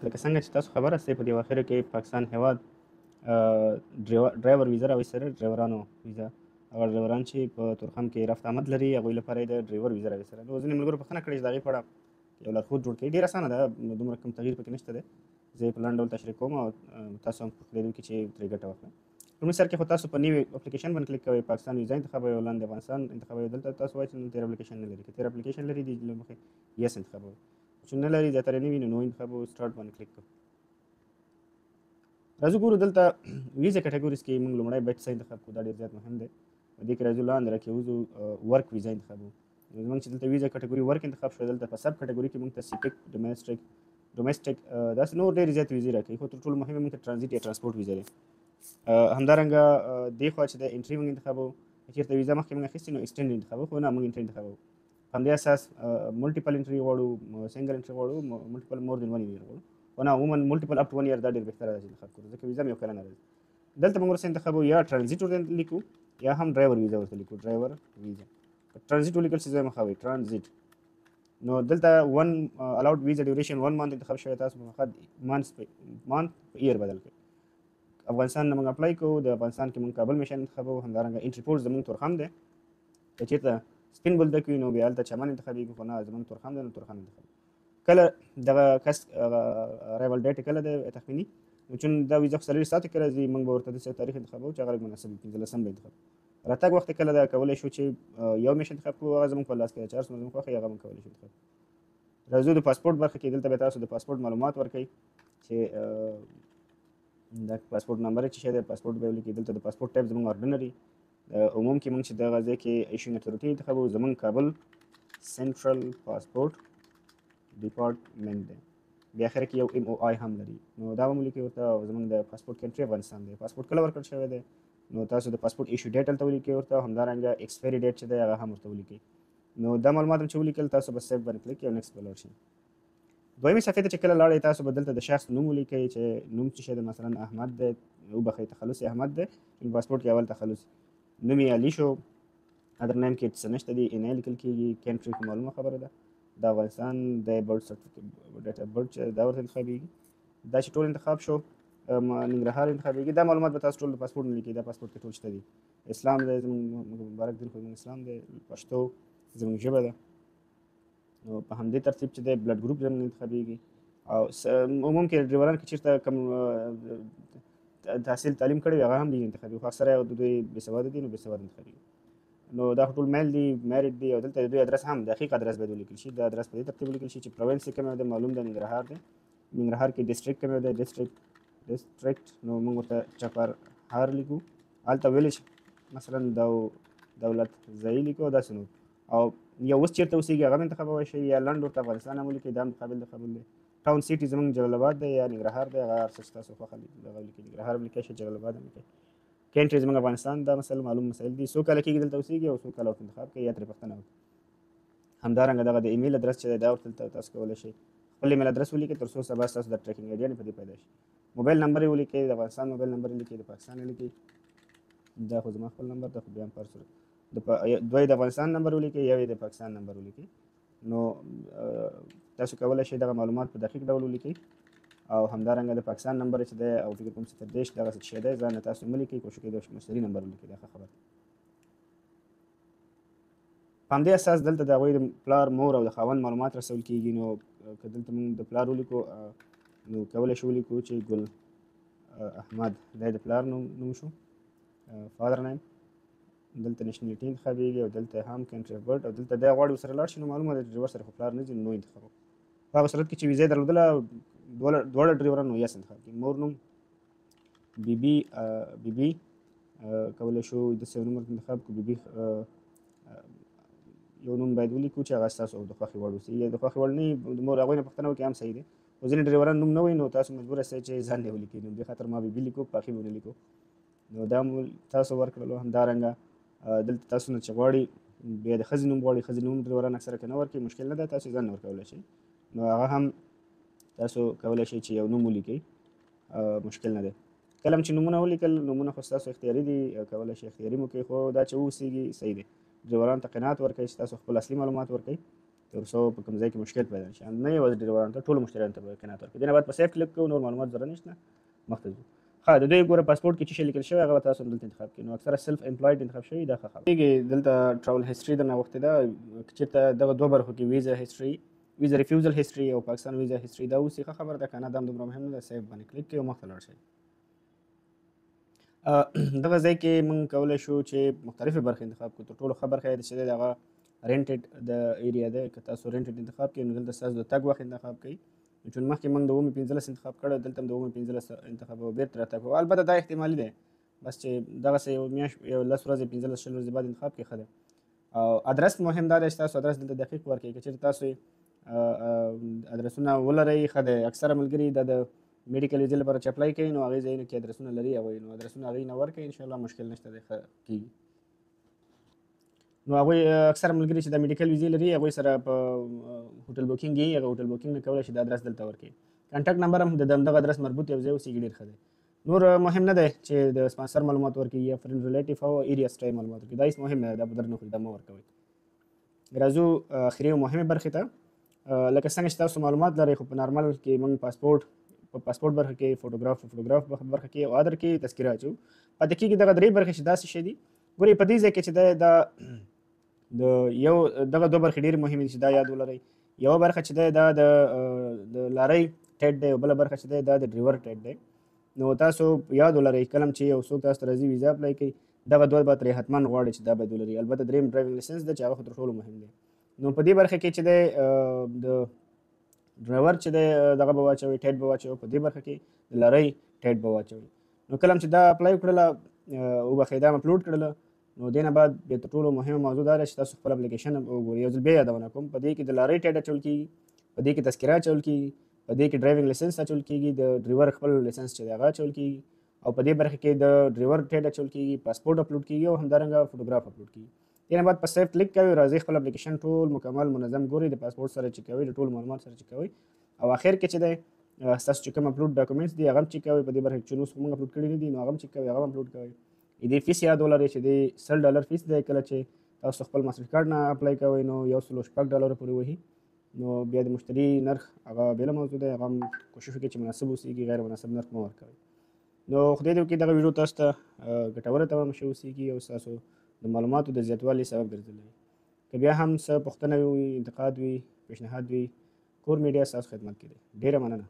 لکه څنګه چې تاسو خبره سئ، په دې اواخرو کې پاکستان هیواد ډرایور ویزه راویستله، ډرایورانو ویزه. هغه ډرایوران چې په تورخم کې رفت آمد لري، هغوی لپاره یې د ډرایور ویزه راویستله. نو ځینې ملګرو پوښتنه کړې چې د هغې په اړه یو لارښود جوړ کړئ. ډېر اسانه ده، دومره کوم تغییر پکې نشته دی. زه یې په لنډ ډول تشریح کوم او تاسو هم خدای دې وکړي چې ترې ګټه واخلئ. لومړي سر کې خو تاسو په نوي اپلیکیشن باندې کلیک کوئ، پاکستان ویزا انتخابوئ او لاندې افغانستان انتخابوئ. دلته تاسو وایئ چې نن تېر اپلیکیشن نه لري. که تېر اپلیکیشن لري، دې له مخې یس انتخابوئ. چې نه لري، زیاتره نه وي، نو نو انتخابوو، سټارټ باندې کلیک کوو. راځو ګورو دلته ویزا کټګوریز کې موږ لومړی باید څه انتخاب کړو، دا ډېر زیات مهم دی. په دې کې راځو لاندې راکېوځو، ورک ویزا انتخابوو. زموږ چې دلته ویزا کټګوري ورک انتخاب شو، دلته په سب کټګوري کې موږ ته سیپک، ډومېسټک داسې نور ډېرې زیاتې ویزې راکوي، خو تر ټولو مهمه موږ ته ترانزیټ یا ترانسپورټ ویزه دی. همدارنګه دې خوا چې د انټري موږ انتخابوو، که چېرته ویزا مخکې موږ اخیستې نو ایکسټینډ انتخابوو، خو نه، موږ انټري انتخابوو. په همدې اساس ملټیپل انټري غواړو، سنګل انټري غواړو، ملټیپل مور دین 1 year غواړو، خو نه، عموماً ملټیپل اپ ټو 1 year دا ډېر بهتره ده چې انتخاب کړو، ځکه ویزا مې یو کلنه راځي. دلته موږ ورسره انتخابوو، یا ترانزیټ ورته لیکو یا هم ډرایور ویزا ورته لیکو. ډرایور ویزا ترانزیټ ولیکل شي، ځای مخاوي ترانزیټ. نو دلته 1 الاوډ ویزا ډیوریشن 1 مانت انتخاب شوی، تاسو په فقط مانت په ایر بدل کړئ. افغانستان نه موږ اپلای کوو، د افغانستان کې موږ کابل میشن انتخابوو. همدارنګه انټري پورټ زموږ تورخم دی، که چېرته سپین بولدک وي نو بیا هلته چمن انتخابېږي، خو نه، زموږ تورخم دی نو تورخم انتخابوو. کله دغه کس ارایول ډیټ کله دی تخمیني، نو چون دا ویزه خو 24 ساعته کې راځي، موږ به ورته داسې یو تاریخ انتخابوو چې هغه لږ مناسب وي، 15 به انتخاب. راتګ وخت کله ده، کولی شو چې یو میاشت انتخاب کړو، هغه زموږ په لاس کې ده، چې هر څومره زموږ خوښه وي هغه موږ کولی شو انتخاب کړو. راځو د پاسپورټ برخه کې، دلته به تاسو د پاسپورټ معلومات ورکوئ چې دا پاسپورټ نمبر چې شی دی، پاسپورټ به ولیکئ. دلته د پاسپورټ ټایپ زموږ آرډینري، عموم کې موږ چې دغه ځای کې ایشوینګ اتورټي انتخابوو، زموږ کابل سنټرل پاسپورټ ډپارټمنټ دی. بیا اخر کې یو ایم او آی هم لري، نو دا به مو لیکئ ورته. او زموږ د پاسپورټ کنټري افغانستان دی، پاسپورټ کله ورکړل شوی دی، نو تاسو د پاسپورټ ایشو ډیټ هلته ولیکئ ورته، همدارنګه ایکسپایري ډیټ چې دی هغه هم ورته ولیکئ. نو دا معلومات هم چې ولیکل، تاسو به سیو باندې کلیک او نیکسټ به لاړ شئ. دویمې صفحې ته چې کله لاړئ، تاسو به دلته د شخص نوم ولیکئ چې نوم څه شی دی، مثلا احمد دی، وبخښئ تخلص یې احمد دی، چون پاسپورټ کې اول تخلص، نوم یې علي شو، ادر نیم کې څه نشته دی، ان ای لیکل کېږي، کنټري خو معلومه خبره ده، د افغانستان د برث سرټیفیکیټ ډیټ اف برث چې دا ورته انتخابېږي. دا چې ټول انتخاب شو، ننګرهار انتخابېږي. دا معلومات به تاسو ټول د پاسپورټ نه لیکئ، دا پاسپورټ کې ټول شته دي. اسلام دی زموږ مبارک دین، خو زموږ اسلام دی، پښتو زموږ ژبه ده. نو په همدې ترتیب چې دی بلډ ګروپ زموږ انتخابېږي. او عموم کې ډریوران که چېرته کوم تحصیل تعلیم کړی وي هغه هم دي انتخابېږي، خو اکثره د دوی بېسواده دي نو بېسواده انتخابېږي. نو دا خو ټول میل دي، میریډ دي. او دلته د دوی ادرس هم دقیق ادرس باید ولیکل شي. دا ادرس په دې ترتیب ولیکل شي چې پروینس یې کوم دی معلوم دی، ننګرهار دی، ننګرهار کې ډسټریکټ کوم دی، ډسټریکټ، نو موږ ورته چپرهار لیکو. هلته ویلج مثلا دولت ځای لیکو، داسې نور. او یا اوس چېرته اوسېږي هغه هم انتخابولی شئ، یا لنډ ورته افغانستان هم ولیکئ، دا هم قابل د قبول دی. ټاون سیټي زموږ جلال آباد دی یا ننګرهار دی، هغه هر څه چې تاسو خوښه هغه ولیکئ، ننګرهار هم لیکلی شئ، جلال آباد هم لیکئ. کنټري زموږ افغانستان، دا مسله معلوم مسایل دي. څو کاله کېږي دلته اوسېږي او څو کاله ورته انتخاب کوي یا ترې پوښتنه وکړي. همدارنګه دغه د ایمیل ادرس چې دی دا ورته دلته تاسو کولی شئ خپل ایمیل ادرس ولیکئ، تر څو سبا ستاسو د ټریکینګ آیډي په دې پیدا شي. موبایل نمبر یې ولیکئ، د افغانستان موبایل نمبر یې لیکئ، د پاکستان یې لیکئ. دا خو زما خپل نمبر دی، خو بیا هم پر صورت دوی د افغانستان نمبر ولیکئ، یو یې د پاکستان نمبر ولیکئ. نو تاسو کولی شئ دغه معلومات په دقیق ډول ولیکئ. او همدارنګه د پاکستان نمبر چې دی او فکر کوم صفر دېرش دغسې چې شی دی، ځان نه تاسو مه لیکئ، کوشش وکړئ د مشتري نمبر ولیکئ، دا ښه خبره ده. په همدې اساس دلته د هغوی د پلار، مور او د خاوند معلومات رسول کېږي. نو که دلته موږ د پلار ولیکو، نو کولی شو ولیکو چې ګل احمد دی د پلار نوم شو، فادر نیم. دلته نشنلیټي انتخابېږي او دلته هم کنټري اف برث، او دلته دی غواړي ورسره لاړ شي، نو معلومه ده چې ډریور سره خو پلار نه ځي، نو انتخابوو. په هغه صورت کې چې ویزه یې درلودله، دواړه ډریوران نو یس انتخاب کړي. مور نوم بی بی، بی بی، کولی شو داسې یو نوم ورته انتخاب کړو، بی بی، یو نوم باید ولیکو چې هغه ستاسو د خوښې وړ اوسي، یا د خوښې وړ نه وي، د مور هغوی نه پوښتنه وکړي هم صحیح دی. خو ځینې ډریوران نوم نه وایي، نو تاسو مجبور یاست چې ځان یې ولیکئ. نو دې خاطر ما بی بی لیکو، پاخي به ونه لیکو. نو دا مو تاسو ورکړلو. همدارنګه، دلته تاسو نه چې غواړي بیا د ښځې نوم غواړي، ښځې نوم ډریوران اکثره که نه ورکوي مشکل نه ده، تاسو ځان نه ورکولی شئ. نو هغه هم تاسو کولی شئ چې یو نوم ولیکئ، مشکل نه دی. کله هم چې نومونه ولیکل، نومونه خو ستاسو اختیاري دي، کولی شئ اختیاري مو کړئ، خو دا چې واوسېږي صحیح دی. ډریوران ته قناعت ورکوي چې تاسو خپل اصلي معلومات ورکوئ، تر څو په کوم ځای کې مشکل پیدا نشي. نه یوازې ډریورانو ته، ټولو مشتریانو ته به قناعت ورکړي. دې نه بعد په save کلیک کوو، نور معلومات ضرورت نشته، مخته ځو. ښه، د دوی ګوره پاسپورټ کې چې شی لیکل شوی هغه به تاسو هم دلته انتخاب کړئ. نو اکثره self employed انتخاب شوی، دا ښه خبره کېږي. دلته travel history درنه غوښتې ده، که چېرته دغه دوه برخو کې ویزا history، visa refusal history او پاکستان ویزا history دا اوسي، ښه خبره ده. که نه دا هم دومره مهم نه ده، save باندې کلیک کړئ او مخته لاړ شئ. دغه ځای کې موږ کولی شو چې مختلفې برخې انتخاب کړو. تر ټولو ښه برخه یې چې دی هغه rented د area دی. که تاسو rented انتخاب کړئ نو دلته ستاسو د تګ وخت انتخاب کړئ. نو چون مخکې موږ د اوومې 15 انتخاب کړی، دلته هم د اوومې 15 انتخابوو، بېرته راتګ کوو. البته دا احتمالي دی، بس چې دغسې یو میاشت، یو لس ورځې، 15 20 ورځې بعد انتخاب کړئ ښه دی. او ادرس مهم دا دی چې تاسو ادرس دلته دقیق ورکړئ. که چېرې تاسو ادرسونه ولرئ ښه دی. اکثره ملګري دا د medical ویزې لپاره چې apply کوي نو هغې ځایونو کې ادرسونه لري هغوی، نو ادرسونه هغوی نه ورکوي، انشاءالله مشکل نشته دی، ښه کېږي. نو هغوی اکثره ملګري چې د medical ویزې لري هغوی سره په hotel booking یې، هغه hotel booking نه کولی شي د ادرس دلته ورکړي. contact number هم د همدغه ادرس مربوط یو ځای اوسېږي، ډېر ښه دی. نور مهم نه دی چې د سپانسر معلومات ورکړي یا friend relative او area stay معلومات ورکړي، دا هېڅ مهم نه دی، دا به در نه خوري، دا مه ورکوئ. راځو اخري او مهمې برخې ته. لکه څنګه چې تاسو معلومات لرئ، خو په نارمل کې موږ پاسپورټ په پاسپورټ برخه کې، فوټوګراف په فوټوګراف برخه کې او other کې تذکره اچوو. پاتې کېږي دغه درې برخې چې داسې شی دي. ګورئ په دې ځای کې چې دی دا د یو دغه دوه برخې ډېرې مهمې دي چې دا یاد ولرئ. یوه برخه چې دی دا د لارۍ TAT دی، او بله برخه چې دی دا د ډریور TAT دی. نو تاسو یاد ولرئ کله چې یو څوک تاسو ته راځي ویزا apply کوي، دغه دوه به ترې حتما غواړي چې دا باید ولري. البته دریم driving license دی چې هغه خو تر ټولو مهم دی. نو په دې برخه کې چې دی د ډرایور چې دی دغه به واچوي، TAT به واچوي، په دې برخه کې د لارۍ TAT به واچوي. نو کله چې دا apply کړله، وبخښئ، دا اپلوډ کړله، نو دې نه بعد بیا تر ټولو مهمه موضوع دا ده چې تاسو خپل اپلیکیشن وګورئ. یو ځل بیا یادونه کوم، په دې کې د لارۍ TAT اچول کېږي، په دې کې تذکره اچول کېږي، په دې کې driving license اچول کېږي، د ډریور خپل license چې دی هغه اچول کېږي، او په دې برخه کې د ډریور TAT اچول کېږي، پاسپورټ اپلوډ کېږي او همدارنګه فوټوګراف اپلوډ کېږي. دې نه بعد په save کلیک کوئ، راځئ خپل اپلیکیشن ټول مکمل منظم ګورئ، د پاسپورټ سره چک کوئ، د ټولو معلومات سره چک کوئ، او اخر کې چې دی ستاسو چې کوم اپلوډ documents دي هغه هم چک کوئ. په دې برخه کې چې اوس موږ اپلوډ کړي نه دي نو هغه هم چک کوئ، هغه هم اپلوډ کوئ. دې فیس یاد ولرئ چې دې 100 ډالر فیس دی. کله چې تاسو خپل ماستر کارت نه apply کوئ نو 106 ډالر پورې وهي. نو بیا د مشتري نرخ هغه بېله موضوع دی، هغه هم کوشش وکړئ چې مناسب اوسېږي، غیر مناسب نرخ مه ورکوئ. نو خدای دې وکړي دغه ویډیو تاسو ته ګټوره تمامه شوې اوسېږي او ستاسو د معلوماتو د زیاتوالي سبب ګرځېدلی. که بیا هم څه پوښتنه وي، انتقاد وي، پیشنهاد وي، کور میډیا ستاسو خدمت کې دی. ډېره مننه.